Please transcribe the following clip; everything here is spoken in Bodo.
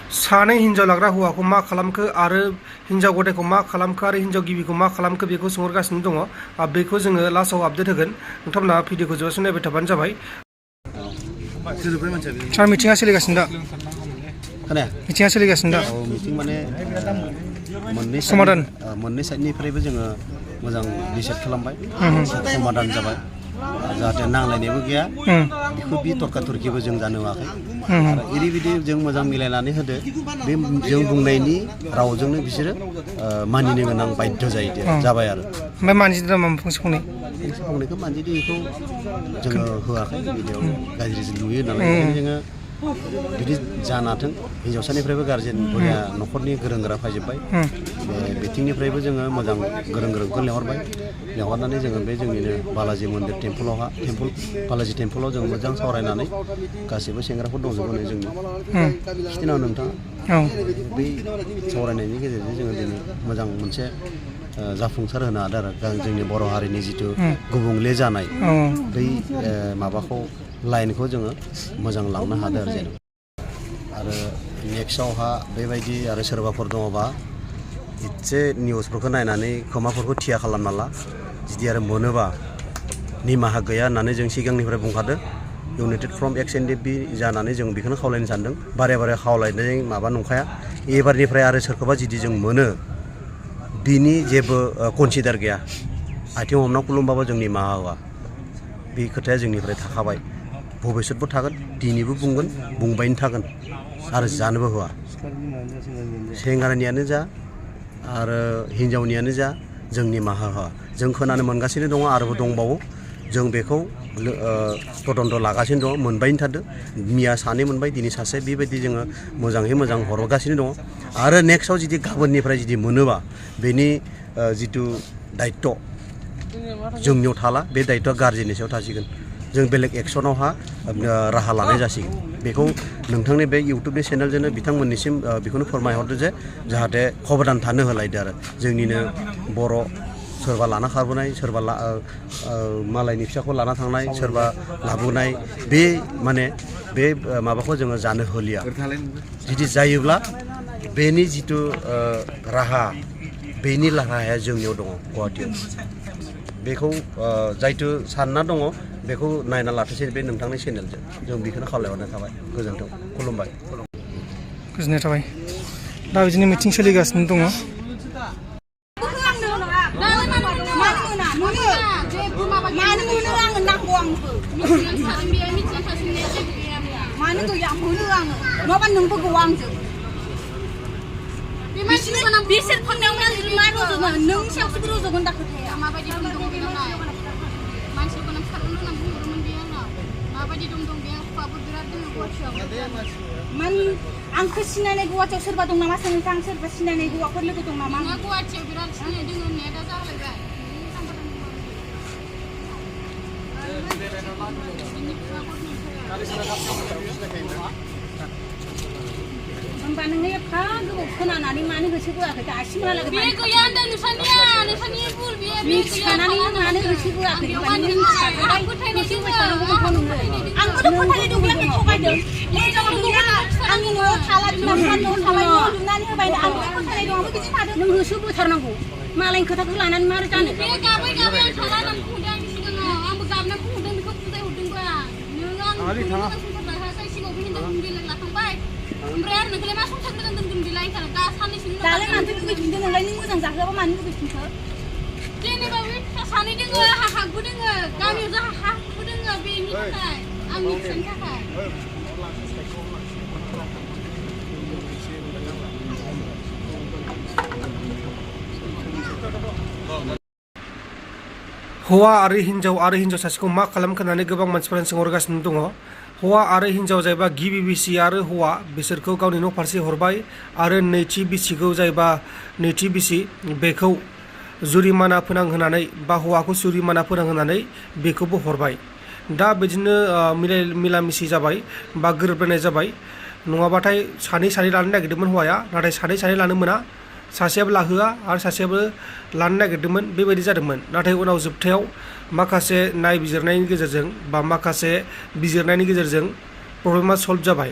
सानै हिन्जाव लाग्रा हौवाखौ मा खालामखो आरो हिन्जाव गथायखौ मा खालामखो आरो हिन्जाव गिबिखौ मा खालामखो बेखौ सोंहरगासिनो दङ। बेखौ जोङो लास्टआव आपडेट होगोन। नोंथांमोना भिडिअखौ जोबजासिम नायबाय थाबानो जाबाय। सार मिटिङा सोलिगासिनो दा? मिटिङा सोलिगासिनो दा? मिटिं माने मोननै साइडनिफ्रायबो जोङो मोजां डिसाइड खालामबाय, समाधान जाबाय, जाहाथे नांलायनायबो गैया, बेखौ बे तर्का तर्किबो जों जानो होआखै आरो ओरैबायदि जों मोजां मिलायनानै होदो, बे जों बुंनायनि रावजोंनो बिसोरो मानिनो गोनां बाध्य जाबाय आरो। ओमफ्राय मानजिदों नामा फंसे फंनैखौ मानजिदों, बेखौ जोङो होआखै, बिदियाव गाज्रि नुयो नालाय जोङो बिदि जानाथों। हिन्जावसानिफ्रायबो गारजेन बरिया न'खरनि गोरों गोरा फैजोब्बाय, बिथिंनिफ्रायबो जोङो मोजां गोरों गोरोंखौ लेंहरनानै जोङो बे जोंनिनो बालाजि मन्दिर बालाजि टेम्पलाव जों मोजां सावरायनानै गासैबो सेंग्राफोर दंजोबो नै जोंनि खिथिनाव नोंथाङा बै सावरायनायनि गेजेरजों जोङो दिनै मोजां मोनसे जाफुंसार होनो हादों आरो जोंनि बर' हारिनि जिथु गुबुंले जानाय बै माबाखौ लाइनखौ जोङो मोजां लांनो हादों आरो जेनेबा। आरो नेक्स्टआवहा बेबायदि आरो सोरबाफोर दङबा एसे निउसफोरखौ नायनानै खोमाफोरखौ थिया खालामना ला, जुदि आरो मोनोबा निमाहा गैया होननानै जों सिगांनिफ्राय बुंखादों। इउनाइटेड फ्रम XNDP जानानै जों बेखौनो खावलायनो सानदों। बारे बारे खावलायनाय माबा नंखाया, एबारनिफ्राय आरो सोरखौबा जुदि जों मोनो बिनि जेबो कनसिडार गैया, आथिं हमना खुलुमबाबो जों निमाहा होआ, बे खोथाया जोंनिफ्राय थाखाबाय, भबिष्यतबो थागोन, दिनैबो बुंगोन, बुंबायनो थागोन आरो जानोबो होआ। सेंग्रानियानो जा आरो हिन्जावनियानो जा जों निमाहा होआ। जों खोनानो मोनगासिनो दङ, आरोबो दंबावो, जों बेखौ तदन्त लागासिनो दङ, मोनबायनो थादों। मिया सानै मोनबाय, दिनै सासे, बेबायदि जोङो मोजाङै मोजां हरगासिनो दङ। आरो नेक्स्टआव जुदि गाबोननिफ्राय जुदि मोनोबा बेनि जिथु दायित्व जोंनियाव थाला, बे दायित्वआ गारजेननि सायाव थासिगोन। जों बेलेग एक्सनावहा राहा लानाय जासिगोन। बेखौ नोंथांनि बे इउटुबनि चेनेलजोंनो बिथांमोननिसिम बेखौनो फोरमायहरदो जे जाहाथे खबदान थानो होलायदो आरो जोंनिनो बर' सोरबा लाना खारबोनाय, सोरबा मालायनि फिसाखौ लाना थांनाय, सोरबा लाबोनाय, बे माने बे माबाखौ जोङो जानो होलिया। जुदि जायोब्ला बेनि जिथु राहा, बेनि राहाया जोंनियाव दङ गुवाहाटियाव। बेखौ जायथु सानना दङ बेखौ नायना लाथोंसै बे नोंथांनि चेनेलजों। जों बेखौनो खावलायहरनाय थाबाय। गोजोन्थों, खुलुमबाय। गोजोननाय थाबाय। दा बिदिनो मिटिं सोलिगासिनो दङ। बिसोर फांनायावनो मा रज'गोन, नों सायावसो रज'गोन दा खोथाया। माबायदि दं बेनालाय मानसिफोरनो खारनो होनना बुंहरोमोन बे आंनाव। माबायदि दं बे आंखौबो बिराद दङ गुवाहाटियाव। माने आंखौ सिनायनाय गुवाहाटियाव सोरबा दं नामा सोंनोसै आं, सोरबा सिनायनाय हौवाफोर लोगो दं नामा? नोंहा गुवाहाटियाव बिराद सिनायनाय दङ होननाया दा जालायबाय। होमबा नोङो एफा गोबाव खोनानानै मानो गोसो बोआखै दासिमहालागै? बे गैया होनदों नोंसानिया, नोंसानि भुल बे मिथिखानानै मानो गोसो बोआखै? आंबोथ' फोथायनाय दं, बे आंखौ थगायदों। आंनि न'आव थाला, बिमा न'आव थाबाय, न' लुनानै होबाय, आंबो फोथायनाय दं, आंबो बिदि थादों। नों होसो बोथारनांगौ, मालायनि खोथाखौ लानानै मारै जानो? बे गाबै गाबै आं थाला होननानै बुंदों आंनि सिगाङाव, आंबो गाबनानै बुंदों, बेखौ बुजायहरदोंबा नों आंनि सिगाङाव बे हिन्जावखौ बेलेग लाखांबाय, ओमफ्राय आरो नोंखौलाय मा संसार मोजां दोनगोन बेलाय? दा साननैसो दालाय मानोथो लुगैफिनदों नोंलाय? नों मोजां जाहोआबा मानो लुगैफिनखो? जेनेबा बे सानै दोङो, हाबो दोङो, गामियाव जोंहा हाबो दोङो, बेनि थाखाय आंनि फिसानि थाखाय। हौवा आरो हिन्जाव सासेखौ मा खालामखो होननानै गोबां मानसिफोरानो सोंहरगासिनो दङ। हौवा आरो हिन्जाव जायबा गिबि बिसि आरो हौवा बिसोरखौ गावनि न' फारसे हरबाय, आरो नैथि बिसिखौ जायबा नैथि बिसि बेखौ जुरिमाना फोनांहोनानै बा हौवाखौ जुरिमाना फोनांहोनानै बेखौबो हरबाय। दा बिदिनो मिला मिसि जाबाय बा गोरोबलायनाय जाबाय। नङाबाथाय सानै लानो नागिरदोंमोन हौवाया, नाथाय सानै लानो मोना, सासेयाबो लाहोआ आरो सासेयाबो लानो नागिरदोंमोन, बेबायदि जादोंमोन। नाथाय उनाव जोबथायाव माखासे नायबिजिरनायनि गेजेरजों बा माखासे बिजिरनायनि गेजेरजों प्रब्लेमा सल्भ जाबाय।